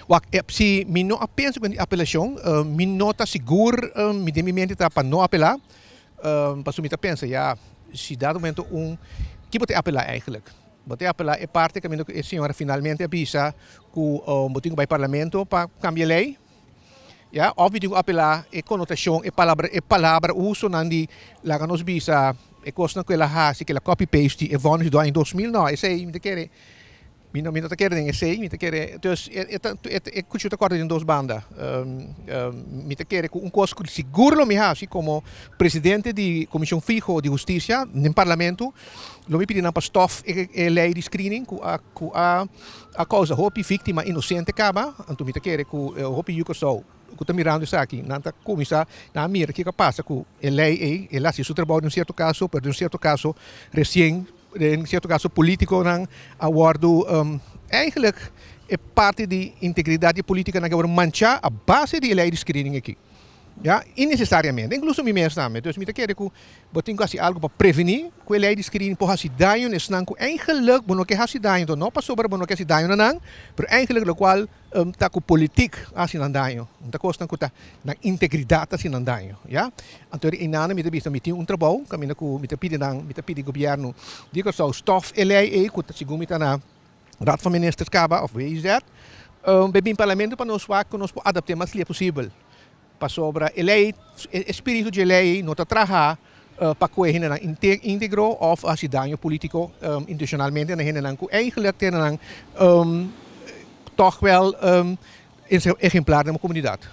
Wak, si mi no a pensa ku di apelashon, mi no ta sigur, mi den mi mente ta pa no apelá, pasobra mi ta pensa ya, si dado momento un, ki bo ta apelá eigenlijk? Bo ta apelá e parti kaminda ku e señora finalmente a bisa ku bo tin ku bai parlamento pa kambia lei? Ya, òf mi tin ku apelá e konotashon, e palabra, e palabra usonan di laga nos bisa e kosnan ku el a hasi, ku el a copy paste di e vònis di aña 2000? No, esei mi ta kere. Mi no ta kere den esei, mi ta kere, dus e ta e kuchu ta kòrta den dos banda. Mi ta kere ku un kos ku sigur lo mi hasi komo presidente di Komishon Fiho di Hustisia den Parlamento, lo mi pidi nan pa stòf e lei di screening ku a ku a a kousa hopi víktima inosente kaba. Anto mi ta kere ku hopi yu Kòrsou ku ta mirando esaki, nan ta kuminsá, nan a mira kiko a pasa ku e lei ei, el a hasi su trabou den un sierto kaso, pero den un sierto kaso resien Den cierto caso politiconan a wordo eigenlijk e parti di integridad di e politiconan a wordo mancha a base di e ley di screening aki. Ya, innecesariamente, incluso mi mes tambe. Dus mi ta kere cu bo tin cu haci algo pa preveni cu e ley di screening por haci daño na esnan cu eigenlijk bo no ke haci daño, enton no pasobra bo no ke haci daño na nan, pero eigenlijk locual ta ku politik a hasi nan daño, un ta kosnan ku ta nan integridat ta hasi nan daño, ya. Anto di einan mi ta bisa mi tin un trabou kaminda ku mi ta pidi nan, mi ta pidi gobièrnu di Kòrsou stòf e lei ei ku ta segun mi ta na Raad van Ministers kaba òf WIZ, bai bin parlamento pa nos wak ku nos por adapt'é mas lia posibel. Pasobra e lei, e spiritu dje lei no ta traha pa ku e hendenan íntegro òf hasi daño polítiko intenshonalmente na hendenan ku eigentlik tene nan tòg wèl ejemplar den bo komunidat.